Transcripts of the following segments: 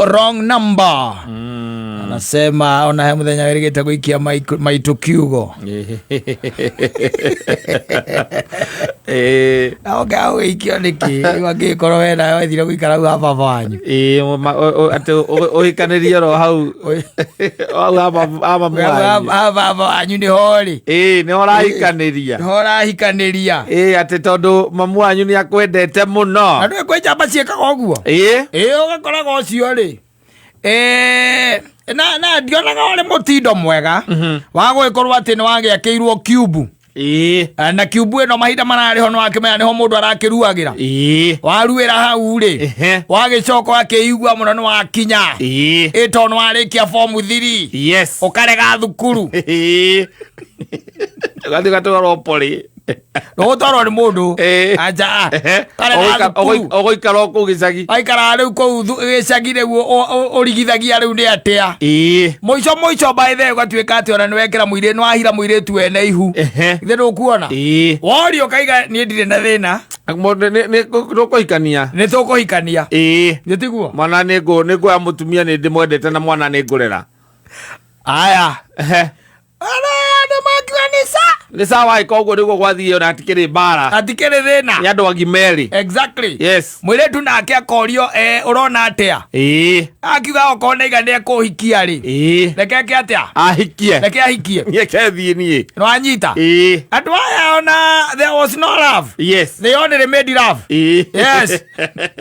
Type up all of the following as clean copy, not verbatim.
Wrong Number. Anasema ona he muthenya wĩrĩgĩte gũikia maitũ kiugo. Na ũngĩaga gũgĩikio nĩkĩ? Rĩu angĩgĩkorwo we nawe wethire gũikara hau ha baba wanyu. Ĩĩ, atĩ ũhikanĩrie oro hau hau ha mamu wanyu. Ha baba wanyu nĩho rĩ. Ĩĩ, nĩho ũrahikanĩria. Nĩho ũrahikanĩria. Ĩĩ, atĩ tondũ mamu wanyu nĩ akwendete mũno. Na ndũĩ kwĩ njamba ciĩkaga ũguo? Ĩĩ. Ĩĩ, ũgakoraga ũcio rĩ. Na ndionaga ũrĩ mũtindo mwega wa gũgĩkorwo atĩ nĩ wagĩakĩirwo kiubu. Na kiubu ĩno mahinda mararĩ ho nĩ wakĩmenya nĩho mũndũ arakĩruagĩra. Waruĩra hau rĩ, wagĩcoka wakĩigua mũno nĩ wakinya. Ĩ tondũ nĩ warĩkia form 3. Ũkarega thukuru. Ũgathiĩ ũgatwarwo pori. Ndũgũtwarwo nĩ mũndũ. Aja. Karega thukuru. Ũgũikara o kũu gĩcagi. Waikara rĩu kũu gĩcagi rĩu ũrigithagia rĩu nĩ atĩa? Mũico mũico by the way ũgatuĩka atĩ ona nĩwekĩra mũirĩtu, nĩwahira mũirĩtu wene ihu. Ithe ndũkuona? Worio ũkaiga niĩ ndirĩ na thĩna. Nĩ tũkũhikania. Nĩ tũkũhikania. Nĩ tiguo? Mwana nĩ nguoya mũtumia nĩ ndĩmwendete na mwana nĩ ngũrera. Aya. Ara, nĩ makiuga nĩ sa. Nĩ sawa ĩka ũguo nĩguo gwathiĩ ona hatikĩrĩ mbara. Hatikĩrĩ thĩna. Nĩ andũ agima erĩ. Exactly. Yes. Mũirĩtu nake akorio, ũrona atĩa? Akiuga okorwo nĩ aiga nĩ ekũhikia rĩ. Reke eke atĩa? Ahikie. Reke ahikie. Reke thiĩ niĩ. Nĩ wanyita? Andũ aya ona there was no love. Yes. They only made love. Yes.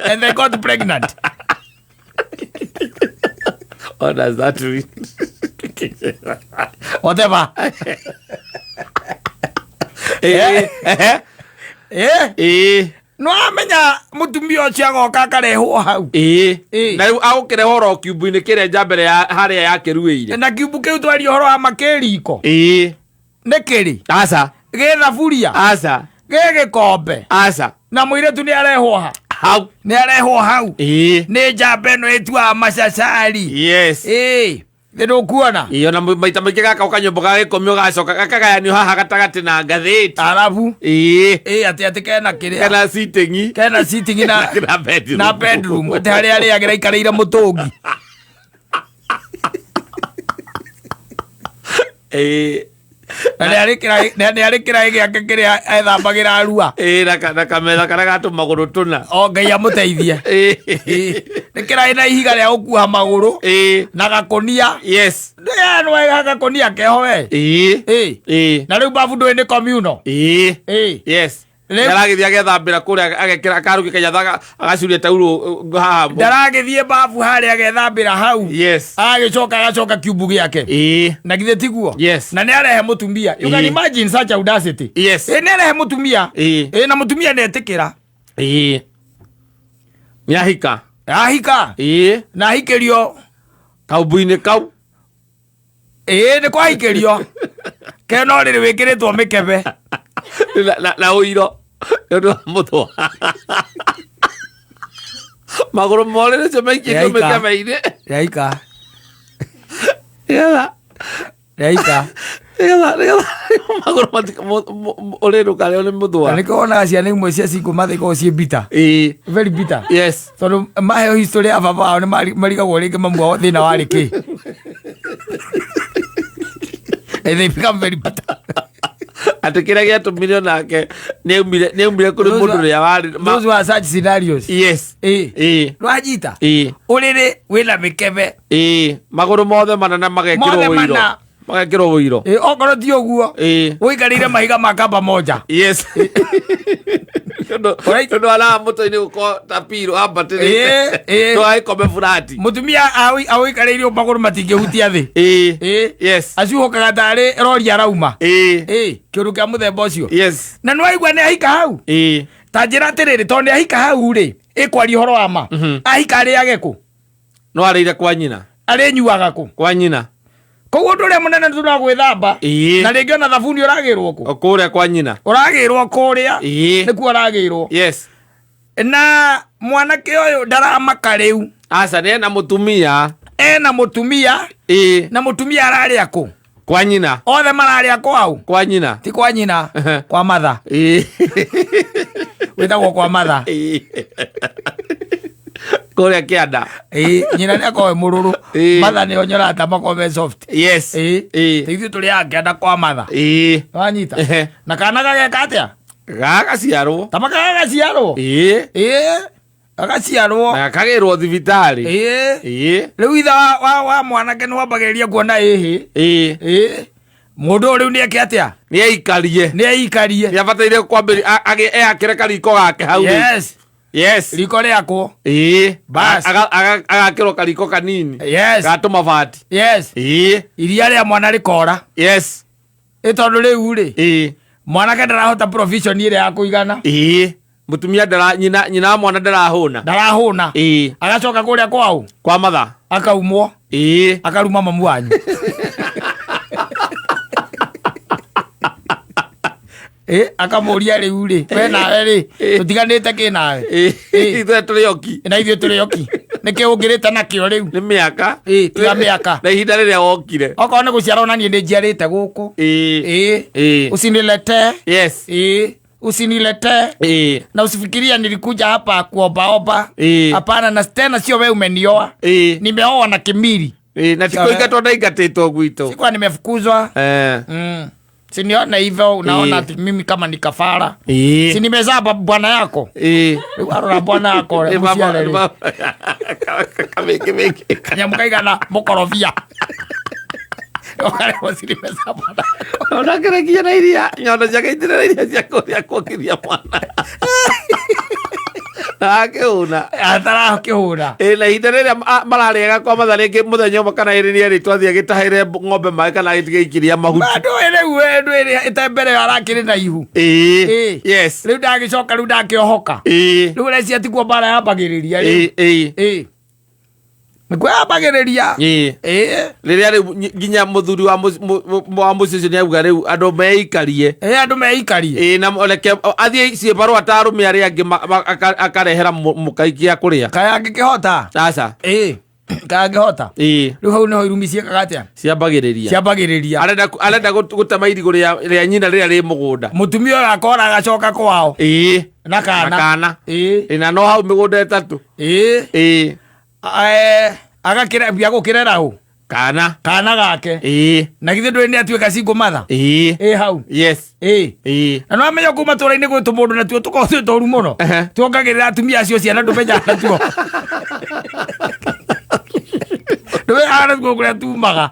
And they got pregnant. What does that mean? Whatever. No amenya mutumia ũcio agoka akarehwo hau. Na rĩu agũkĩrehe oro kiumbu-inĩ kĩrĩa nja mbere ya harĩa yakĩruĩire. Na kiumbu kĩu twaria ũhoro wa makĩriko. Nĩ kĩrĩ? Aca. Gĩ thaburia? Aca. Gĩ gĩkombe? Aca. Na mũirĩtu nĩ arehwo ha? Hau. Nĩ arehwo hau. Nĩ njamba ĩno ĩtuaga macacari. Yes. Nĩ ndũkuona? Ona maita maingĩ gaka ũkanyũmba ga gĩkomio gacoka gakagayanio haha gatagatĩ na ngathĩti. Arabu. Atĩ atĩ kena kĩrĩa. Kena sitting. Kena sitting na Na bedroom. Na bedroom. Atĩ harĩa arĩagĩra aikarĩire mũtũngi. Na nĩ arĩ kĩraĩ gĩake kĩrĩa ethambagĩra arua. Na kametha karĩa ga tũmagũrũ tũna. O Ngai amũteithie. Nĩ kĩraĩ na ihiga rĩa gũkuha magũrũ. Na gakũnia. Yes. Nĩ gakũnia keho we. Na rĩu babu ndũĩ nĩ communal. Yes. Rĩu- Ndaragĩthiĩ agethambĩra kũrĩa agekĩra akaruge kanyatha agacuria taurũ haha. Ndaragĩthiĩ babu harĩa agethambĩra hau. Yes. Agĩcoka agacoka kiumbu gĩake. Na githĩ tiguo? Yes. Na nĩ arehe mũtumia. You can imagine such audacity. Yes. Nĩ arehe mũtumia. Na mũtumia nĩ etĩkĩra. Nĩ ahika. Ahika. Na ahikĩrio Kaumbu-inĩ kau. Nĩ kwahikĩrio. Kena ũrĩrĩ wĩkĩrĩtwo mĩkebe. Na ũiro. Nĩ ũndũ wa mũthũa. Magũrũ morĩrĩ ũcio maikĩtio Yaika. mĩkebe-inĩ. Yaika. Nĩgetha Yaika. nĩgetha magũrũ matika ũrĩrĩ ndũkarĩo nĩ mũthũa. Na nĩkĩo wonaga ciana imwe cia single mother ikoragwo ciĩ bitter. Very bitter. Yes. Tondũ maheo history ya baba wao nĩ marigagwo rĩngĩ mamu wao thĩna warĩ kĩ. And they become very bitter. Atĩ kĩrĩa gĩatũmire onake nĩaumire kũrĩ Those mũndũ ũrĩa warĩ Those were such scenarios. Yes. Ndwanyita? Ũrĩrĩ wĩna mĩkebe. Magũrũ mothe mana na magekĩrwo Mothe ũiro. mana. Magekĩrwo ũiro. Okorwo ti ũguo. Ũikarĩire mahiga ma kamba moja. Yes. Tondũ araha mũtwe-inĩ gũkorwo ta pillow ambatĩrĩte. Ndũgagĩkome burati. Mũtumia awĩikarĩire ũguo magũrũ matingĩhutia thĩ. Yes. Acuhũkaga tarĩ rori arauma. Kĩũndũ kĩa mũthemba ũcio. Yes. Na nĩwaigua nĩ ahika hau? Ta njĩra atĩrĩrĩ, tondũ nĩ ahika hau rĩ, ĩkwaria ũhoro wa ma. Ahika arĩage kũ? No arĩire kwa nyina. Arĩnyuaga kũ? Kwa nyina. Koguo ũndũ ũrĩa mũnene nĩ tũragwĩthamba. Na rĩngĩ ona thabuni ũragĩrwo kũ? O kũrĩa kwa nyina. Ũragĩrwo kũrĩa. Nĩkuo ũragĩrwo. Yes. Na mwanake ũyũ ndaramaka rĩu. Aca, nĩ ena mũtumia. Ena mũtumia. Na mũtumia ararĩa kũ? Kwa nyina. Othe mararĩa kwao? Kwa nyina. Ti kwa nyina, kwa matha. Wĩtagwo kwa matha. Kũrĩa kĩanda. Ĩĩ, nyina nĩ akorwo e mũrũrũ. Ĩĩ. Matha nĩo nyorata makorwo me soft. Yes. Ĩĩ. Ĩĩ. Ta ithuĩ tũrĩ a kĩanda kwa matha. Ĩĩ. Wanyita? Ehe. Na kana gageka atĩa? Gagaciarwo. Ta makagaciarwo. Ĩĩ. Ĩĩ. Gagaciarwo. Na gakagĩrwo thibitarĩ. Ĩĩ. Ĩĩ. Rĩu ithe wa, wa, wa mwanake nĩ wambagĩrĩria kuona ĩhĩ. Ĩĩ. Ĩĩ. Mũndũ ũyũ rĩu nĩ eke atĩa? Nĩ aikarie. Nĩ aikarie. Nĩ abataire kwambĩrĩria eyakĩre kariko gake hau rĩu. Yes. Yes. Riko rĩakwo. Ĩĩ. Bas. Agakĩrwo kariko kanini. Yes. Ga tũmabati. Yes. Ĩĩ. Iria rĩa mwana rĩkora. Yes. Ĩ tondũ rĩu rĩ, Ĩĩ. mwanake ndarahota provision ĩrĩa ya kũigana. Ĩĩ. Mũtumia ndara nyina nyina wa mwana ndarahũna. Ndarahũna. Ĩĩ. Agacoka kũrĩa kwao Kwa matha. akaumwo Ĩĩ. akaruma mamu wanyu. Ĩ akamũria rĩu rĩ, we nawe rĩ, tũtiganĩte kĩ nawe? Ĩĩ. Ĩĩ. Ithuĩ tũrĩ oki. Na ithuĩ tũrĩ oki. Nĩkĩ ũngĩrĩte nakĩo rĩu? Nĩ mĩaka. Ĩĩ, tiga mĩaka. Na ihinda rĩrĩa wokire. Okorwo nĩ gũciarwo na niĩ nĩ njiarĩte gũkũ. Ĩĩ. Ĩĩ. Ĩĩ. Usinilete. Yes. Ĩĩ. Usinilete. Ĩĩ. Na usifikiria nilikuja hapa kuombaomba. Ĩĩ. Hapana, na tena sio wewe umenioa. Ĩĩ. Nimeoa na kimili. Ĩĩ, na ti kũingatwo ndaingatĩtwo gwitũ. Sikuwa nimefukuzwa. Eh. Siniona hivyo unaona Ĩĩ. ati mimi kama ni kafara. Ĩĩ. Si nimezaa bwana yako. Ĩĩ. Rĩu arora bwana yako Ĩ, baba- mũciare rĩ. baba- Kamĩkĩ mĩkĩ. Kanyamũ kaigana mũkorobia. Ũkarehwo si nimezaa bwana yako. Ona ngerekia na iria nyondo ciake itirĩ na iria cia kũrĩa kuongithia mwana na akĩhũna. Atarakĩhũra. Ĩ, na ihinda rĩrĩa mararĩaga kwa matha rĩngĩ mũthenya ũmwe kana ĩrĩ nĩ erĩtwo athiĩ agĩtahĩre ng'ombe maĩ kana agĩtigĩikiria mahuti. Ndũĩ rĩu we ndũĩ ĩte mbere ĩyo arakĩrĩ na ihu. Ĩĩ. Ĩĩ. Yes. Rĩu ndagĩcoka rĩu ndakĩohoka. Ĩĩ. Rĩu ũrecia tikuo mbara yambagĩrĩria rĩu. Ĩĩ. Ĩĩ. Ĩĩ. Nĩkuo yambagĩrĩria. Ĩĩ. Ĩĩ. Rĩrĩa rĩu nginya mũthuri wa mũciĩ ũcio nĩauga rĩu andũ meikarie. Ĩĩ andũ meikarie. Ĩĩ, na reke athiĩ ciĩbarũa ta arũme arĩa angĩ akarehera mũkai gĩa kũrĩa. Kaĩ angĩkĩhota? Aca. Ĩĩ. Kaĩ angĩhota? Ĩĩ. Rĩu hau nĩho irumi ciĩkaga atĩa? Ciambagĩrĩria. Ciambagĩrĩria. Arenda gũtema irigũ rĩa nyina rĩrĩa rĩ mũgũnda. Mũtumia ũyũ akora agacoka kwao. Ĩĩ. Na kana. Na kana. Ĩĩ. Ĩĩ, na no hau mĩgũnda ĩtatũ. Ĩĩ. Ĩĩ. Agakĩra mbia gũkĩrera ũ? Kana. Kana gake. Ĩĩ. Na githĩ ndũĩ nĩ atuĩka single mother? Ĩĩ. Ĩ hau. Yes. Ĩĩ. Ĩĩ. Na nĩwamenya kũu matũra-inĩ gwĩ tũmũndũ natuo tũkoragwo twĩ tũru mũno. Ehe. Tuongagĩrĩra atumia acio ciana ndũmenyaga natuo. Ndũmenyaga natuo kũrĩa tumaga.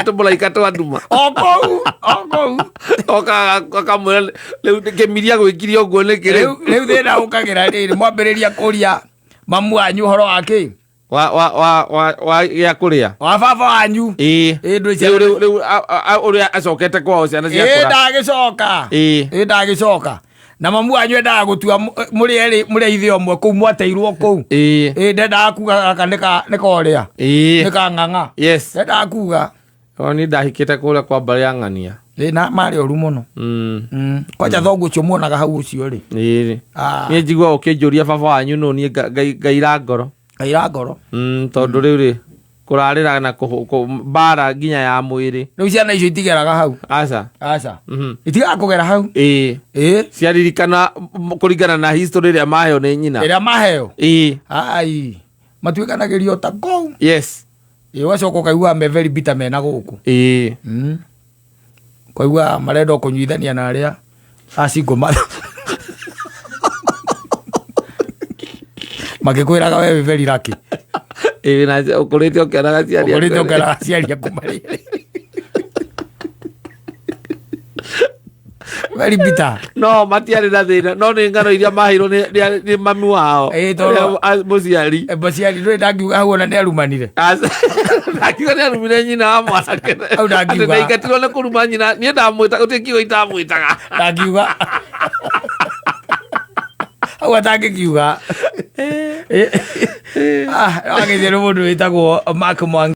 Tũmũraika twa nduma. O kũu, o kũu. Oka akamwĩra rĩu kĩmiria gwĩkire ũguo nĩkĩ rĩu? Rĩu thĩna ũkagĩra rĩrĩ mwambĩrĩria kũria mamu wanyu ũhoro wa kĩ? Wa wa wa wa wa gĩa kũrĩa. Wa baba wanyu. Ĩĩ. Ĩĩ, ndũĩ Rĩu ciana. rĩu rĩu ũrĩa acokete kwao ciana Ĩĩ ciakũra. ndagĩcoka. Ĩĩ. Ĩĩ ndagĩcoka. Na mamu wanyu endaga gũtua mũrĩ erĩ mũrĩ a ithe ũmwe kũu mwateirwo kũu. Ĩĩ. Ĩĩ ndendaga kuga gaka nĩ korĩa. Ĩĩ. Nĩ ka ng'ang'a. Yes. Ndendaga kuga. O niĩ ndahikĩte kũrĩa kwa mbarĩ ya ng'ania. Ĩĩ na marĩ oru mũno. Kwanja thoguo ũcio muonaga hau ũcio rĩ. Ĩĩ. Ah. Niĩ njiguaga ũkĩnjũria baba wanyu nũ niĩ ngaira ngoro. Ngaira ngoro. Tondũ rĩu rĩ kũrarĩra na mbara nginya ya mwĩrĩ. Rĩu ciana icio itigeraga hau. Aca. Aca. Itigaga kũgera hau. Ĩĩ. Ĩĩ. Ciaririkana kũringana na history ĩrĩa maheo nĩ nyina. Ĩrĩa maheo. Ĩĩ. Ai. Matuĩkanagĩrio ta kũu. Yes. Ĩĩ ũgacoka ũkaigua me very bitter mena gũkũ. Ĩĩ. Ũkaigua marenda kũnyuithania na arĩa a single mother. Makĩkwĩraga we wĩ very lucky. Ĩĩ na ũkũrĩte ũkĩonaga aciari aku. Ũkũrĩte ũkĩonaga aciari aku marĩ erĩ. Very bitter. No matiarĩ na thĩna no nĩ ng'ano iria maheirwo nĩ mami wao. Ĩĩ, tondũ- Ũrĩa mũciari. Mũciari ndũrĩ ndangiuga hau ona nĩ arumanire. Aca. Ndangiuga nĩ arumire nyina wa mwanake. Hau ndangiuga. Atĩ ndaingatirwo nĩ kũruma nyina. Niĩ ndamwĩta gũtirĩ kiugo itamwĩtaga. Ndangiuga. Hau atangĩkiuga. Wagĩthio nĩ mũndũ wĩtagwo Mark Mwangi.